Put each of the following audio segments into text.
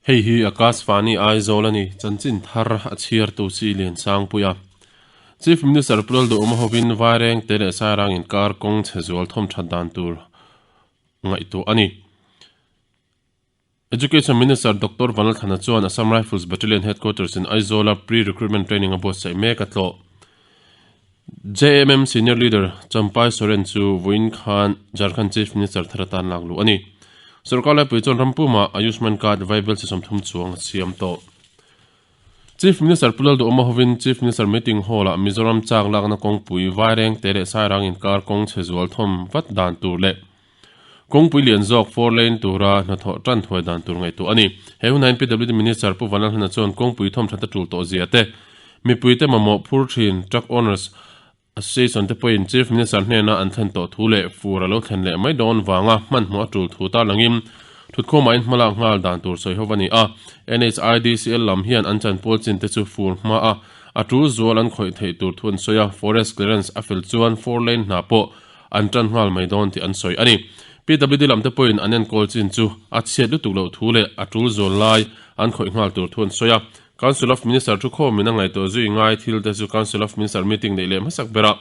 Hei hi Akashvani Aizawl a ni, chanchin thar a chhiartu si Liansangpuia. Chief Minister Pu Lalduhawma hovin Vairengte leh Sairang inkar kawng chhe zual thawm that dan tur ngaihtuah a ni. Education Minister Doctor Vanlalthana chuan Assam Rifles Battalion Headquarters in Aizawl-a pre-recruitment training a buatsaih mek a tlawh. JMM Senior Leader Champai Soren chu vawiin khan Jharkhand Chief Minister thar atan lak luh a ni. Sorkar laipui chuan ram pumah Ayushman Card vaibel chi 30 chuang a siam tawh. Chief Minister Pu Lalduhawma hovin Chief Minister Meeting Hall-ah Mizoram chak lakna kawngpui Vairengte leh Sairang inkar kawng chhe zual thawm vat dan tur leh Kawngpui lian zawk four lane tura hnathawh tan thuai dan tur ngaihtuah a ni. He hunah hian PWD Minister Pu Vanlalhlana chuan kawngpui thawmthat a tul tawh zia te, mipuite mamawh phur thin Truck Owners Association te pawhin Chief Minister hnena an thlen tawh thu leh fur a lo thlen leh mai dawn vanga hmanhmawh a tul thu tarlangin thutkhawmah in hmalak nghal dan tur sawi ho a ni a. NHIDCL lam hian an chanpual chin te chu fur hma a a tul zual an khawih theih tur thu an sawi a, Forest Clearance a fel chuan four lane hna pawh an tan nghal mai dawn tih an sawi a ni. PWD lam te pawhin an enkawl chin chu a chhiat lutuk loh thu leh a tul zual lai an khawih nghal tur thu an sawi a. Council of Minister thukhawmin a ngaihtuah zui ngai thil te chu Council of Minister meeting neih leh hmasak berah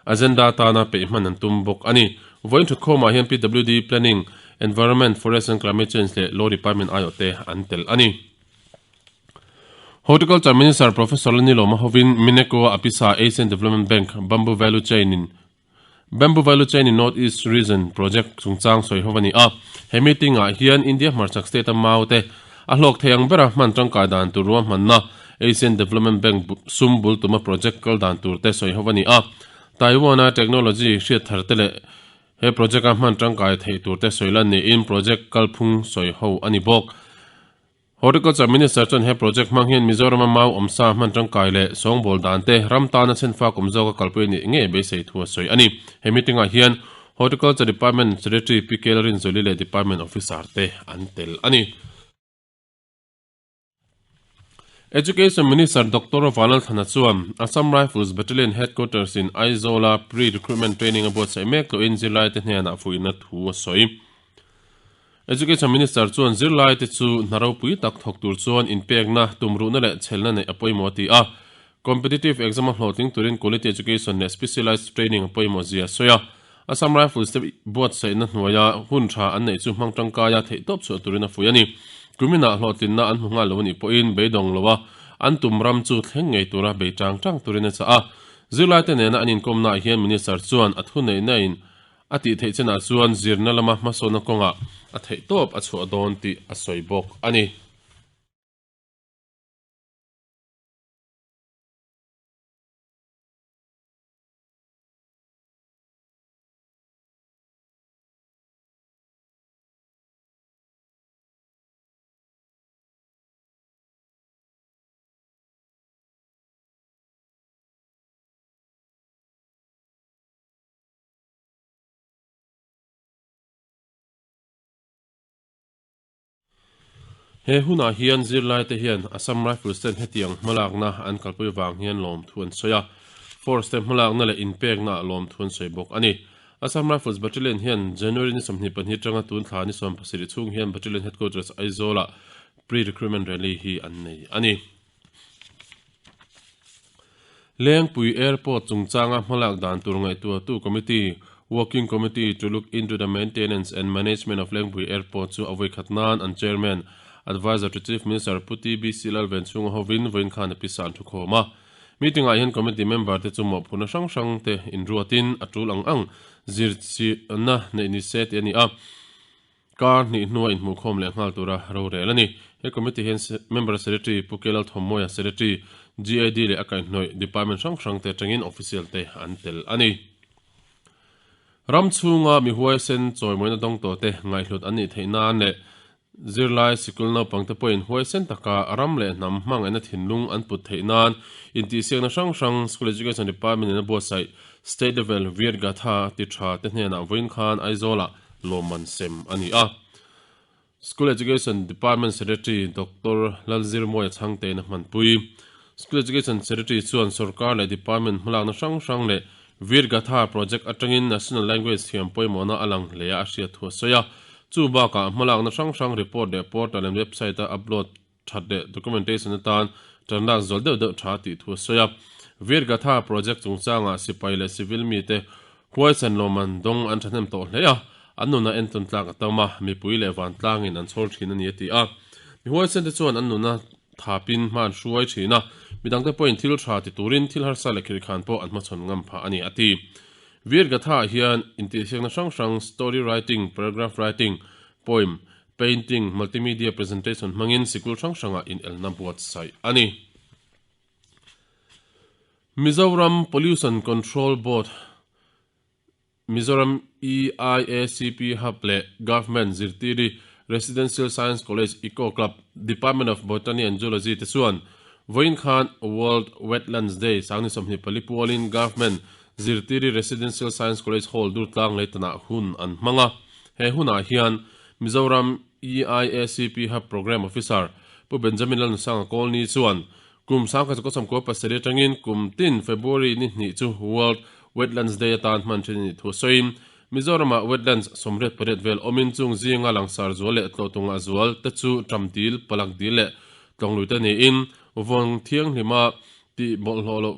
agenda atana peih hman an tum bawk a ni. Vawiin thutkhawmah hian PWD, Planning, Environment, Forest and Climate Change leh Law Department aiawh te an tel a ni. Horticulture Minister Professor Lanilawma hovin Mineko-a Apisa Asian Development Bank Bamboo Value Chain in Bamboo Value Chain in North East Region project chungchang sawi ho a ni a. He meeting ah hian India hmarchhak state a mau te a hlawk thei ang bera hman tangkai dan tur ruahmanna Asian Development Bank sum bul tuma project kal dan tur te sawi ho a ni a. Taiwan a technology hriat thar te leh he project a hman tangkai theih tur te sawi lan niin project kalphung sawi ho a ni bawk. Horticulture Minister chuan he project hmang hian Mizoram-a mau awmsa hman tangkai leh sawngbawl dan te ram tana chhenfak awm zawka kalpui a nih ngei beisei thu a sawi a ni. He meeting-ah hian Horticulture Department Secretary Pi Kel Rinzuli leh Department Officer te an tel a ni. Education Minister Doctor Vanlalthana chuan Assam Rifles Battalion Headquarters in Aizawl-a pre-recruitment training a buatsaih mek tawhin zirlaite hnenah fuihna thu a sawi. Education Minister chuan zirlaite chu hna ropui tak thawk tur chuan inpekna, tumruhna leh chhelna neih a pawimawh a ti a. Competitive exam a hlawhtling turin quality education leh specialised training a pawimawh zia a sawi a. Assam Rifles te buatsaihna hnuaia hun tha an neih chu hmang tangkaia theihtawp chhuah turin a fuih a ni. Kuminah hlawhtlinna an hmu nghal lo a nih pawhin beidawng loa an tum ram chu thleng ngei tura bei tang tang turin a chah a. Zirlaite nena an inkawmnaah hian Minister chuan a thuneihna in A tih theih chenah chuan zirna lama hmasawnna kawngah a theih tawp a chhuah dawn tih a sawi bawk a ni. He hunah hian zirlaite hian Assam Rifles ten hetiang hmalakna an kalpui vang hian lawmthu an sawi a, Force te hmalakna leh inpekna ah lawmthu an sawi bawk a ni. Assam Rifles Battalion hian January ni 22 atanga tun thla ni 17 chhung hian Battalion Headquarters Aizawl-ah Pre-Recruitment Rally hi an nei a ni. Lengpui Airport chungchanga hmalak dan tur ngaihtuahtu committee, Working Committee to look into the maintenance and management of Lengpui Airport chu a vawikhat nan an Chairman, Adviser to Chief Minister Pu TBC Lalvenchhunga hovin vawiin khan a pisa an thukhawm a. Meeting ah hian committee member te chu mawhphurhna hrang hrang te inruatin a tul ang ang zirchihna neih ni se tih a ni a. Kar hnih hnua inhmuhkhawm leh nghal tura rorel a ni. He committee hian Member Secretary Pu Kelal Thawmawia, Secretary, GAD leh a kaihhnawih department hrang hrang te atangin official te an tel a ni. Ram chhunga mi huaisen chawimawina dawng tawh te ngaihhlut an nih theih nan leh zirlai sikul naupang te pawhin huaisen taka ram leh hnam hmangaihna thinlung an put theih nan intihsiakna hrang hrang School Education Department in a buatsaih State Level Veer Gatha ti tha te hnenah vawiin khan Aizawl-ah lawmman sem a ni a. School Education Department Secretary Doctor Lalzirmawia Chhangtein a hmanpui. School Education Secretary chuan sorkar leh department hmalakna hrang hrang leh Veer Gatha project atangin National Language thiam pawimawhna a lang hle a a hriat thu a sawi a. Chu bakah hmalakna hrang hrang report leh portal and website a upload that leh documentation atan tan lak zual deuh deuh tha tih thu a sawi a. Veergatha project chungchangah sipai leh civil mite huaisan lawmman dawng an thahnem tawh hle a, an nunah entawn tlak a tam a, mipui leh vantlangin an chhawr thin a ni a ti a. Mi huaisente chuan an nuna thapin hma an hruai thin a, midangte pawhin thil tha ti turin thil harsa leh khirhkhan pawh an hmachhawn ngam phah a ni a ti. Veergatha ah hian intihsiakna hrang hrang story writing, paragraph writing, poem, Painting, multimedia presentation hmangin sikul hrang hrangah inelna buatsaih a ni. Mizoram Pollution Control Board, Mizoram EIACP Hub leh Government Zirtiri Residential Science College Eco Club, Department of Botany and Zoology te chuan vawiin khan World Wetlands Day sangni 24 pualin Government Zirtiri Residential Science College Hall Durtlang Leitanah hun an hmang a. He hunah hian Mizoram EIACP Hub Programme Officer Pu Benjamin Lalnusanga Kawlni chuan kum 1997 atangin kum tin February ni hnih chu World Wetlands Day atan hman thin a nih thu sawiin Mizoramah wetlands 88 vel awmin chung zinga langsar zual leh tlawhtunga zual te chu Ṭamdil, Palakdil leh Tlawnglui te niin vawng thianghlima tih bawlhhlawh loh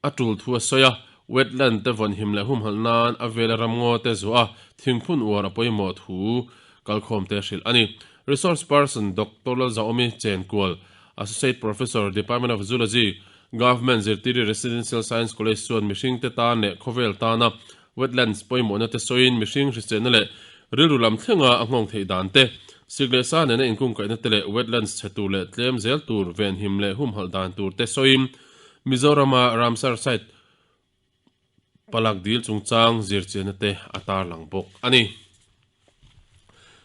A tul thu a sawi a, wetland te vawnhim leh humhalh nan a vela ramngaw te zuah a, thingphun uar a pawimawh thu kalkhawm te hrilh a ni. Resource person Doctor Lalzaawmi Chenkual, Associate Professor, Department of Zoology, Government Zirtiri Residential Science College chuan mihring te tan leh khawvel tana wetlands pawimawhna te sawiin mihring hriselna leh rilru lam thlenga a nghawng theih dan te, sik leh sa nena inkungkaihna te leh wetlands chhe tur leh tlem zel tur venhim leh humhalh dan tur te sawiin Mizorama Ramsar Site palak dil chungchang zirchianna te a tarlang bawk a ni.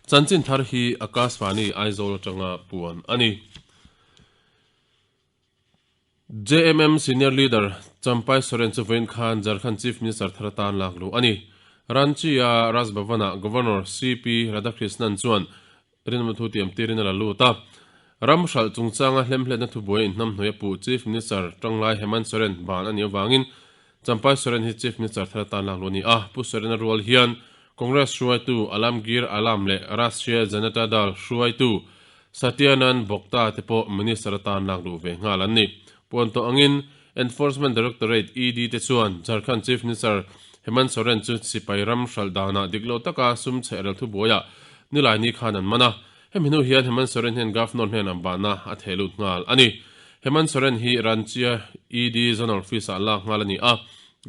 Chanchin thar hi Akashvani Aizawl atanga puan a ni. JMM Senior Leader Champai Soren chu vawiin khan Jharkhand Chief Minister thar atan lak luh a ni. Ranchi-a Raj Bhavan-ah Governor CP Radhakrishnan chuan Rinawm thu tiam tirin a la lut a. Ram hralh chungchanga hlemhletna thubuai inhnamhnawih a puh Chief Minister Tanglai Hemant Soren ban a nih avangin Champai Soren hi Chief Minister thar atan lak luh a ni a. Pu Soren-a rual hian Congress hruaitu Alamgir Alam leh Rashtriya Janata Dal hruaitu Satyanand Bhokta te pawh Minister atan lak luh ve nghal an ni. Puan tawh angin Enforcement Directorate, ED, te chuan Jharkhand Chief Minister Hemant Soren chu sipai ram hralh danah dik lo taka sum chhe rel thubuaiah Nilaini khan an man a. Hemi hnu hian Hemant Soren hian Governor hnenah bahna a theh lut nghal a ni. Hemant Soren hi Ranchi-a ED Zonal Office-ah lak nghal a ni a.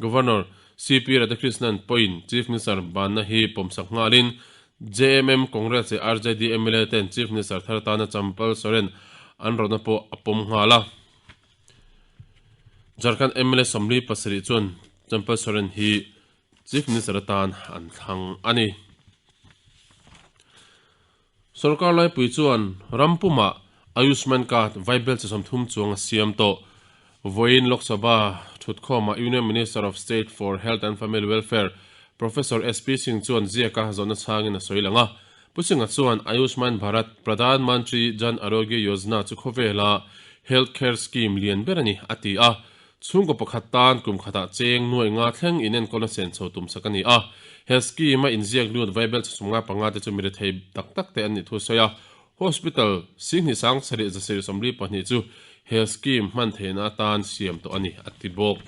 Governor CP Radhakrishnan pawhin Chief Minister bahna hi pawmsak nghalin JMM, Congress leh RJD mla ten Chief Minister thar atana Champal Soren an rawtna pawh a pawm nghal a. Jharkhand mla 47 chuan Champal Soren hi Chief Minister atan an thlang a ni. Sorkar laipui chuan ram pumah Ayushman Card vaibel chi 30 chuang a siam tawh. Vawiin Lok Sabha thutkhawmah Union Minister of State for Health and Family Welfare Professor SP Singh chuan ziaka zawhna chhangin a sawi lang a. Pu Singh-a chuan Ayushman Bharat Pradhan Mantri Jan Arogya Yojana chu khawvela health care scheme lian ber a ni, a ti a. Chhungkaw pakhat tan kum khatah cheng nuai nga thleng inenkawlna sen chho tum sak a ni a. He scheme-a inziak lut vaibel chhasum nga panga te chu mi rethei tak tak te an nih thu a sawi a. Hospital Singhnih Sangsarih Zasir 42 chu he scheme hman theihna atan siam tawh a ni, a ti bawk.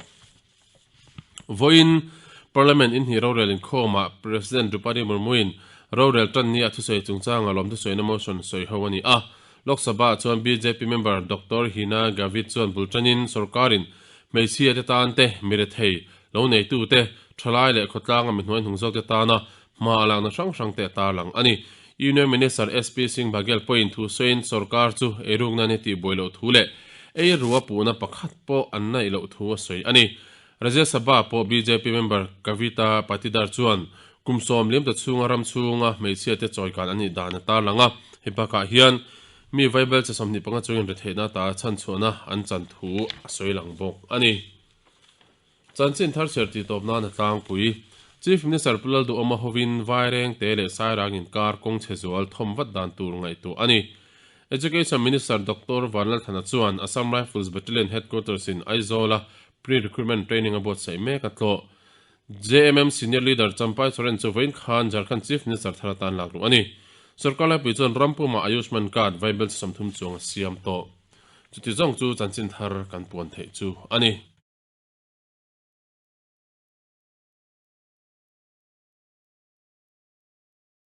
Vawiin Parliament inhnih rorel inkhawmah President Droupadi Murmu-in rorel tan nia thusawi chungchanga lawm thusawina motion sawi ho a ni a. Lok Sabha-ah chuan bjp member Doctor Hina Gavit chuan bul tanin sorkarin hmeichhia te tan te, mi rethei, lo neitu te, thalai leh khawtlanga mi hnuai hnung zawk te tana hma a lakna hrang hrang te a tarlang a ni. Union Minister SP Singh Baghel pawhin thu sawiin sorkar chu eirukna ni tih buai loh thu leh ei rua puhna pakhat pawh an naih loh thu a sawi a ni. Rajya Sabha pawh bjp member Kavita Patidar chuan kum sawm liam ta chhunga ram chhunga hmeichhia te chawikan an nih dan a tarlang a, hei bakah hian mi vaibel che 25 chungin retheihna ta chhanchhuahna an chan thu a sawi lang bawk a ni. Chanchin thar chhiar tih tawp nan a tlangpui. Chief Minister Pu Lalduhawma hovin Vairengte leh Sairang inkar kawng chhe zual thawm vat dan tur ngaihtuah a ni. Education Minister Doctor Vanlalthana chuan Assam Rifles Battalion Headquarters in Aizawl-a pre-recruitment training a buatsaih mek a tlawh. JMM senior leader Champai Soren chu vawiin khan Jharkhand Chief Minister thar atan lakluh a ni. Sorkar laipui chuan ram pumah Ayushman Card vaibelchhe 30 chuang a siam tawh. Chuti zawng chu chanchin thar kan puan theih chu a ni.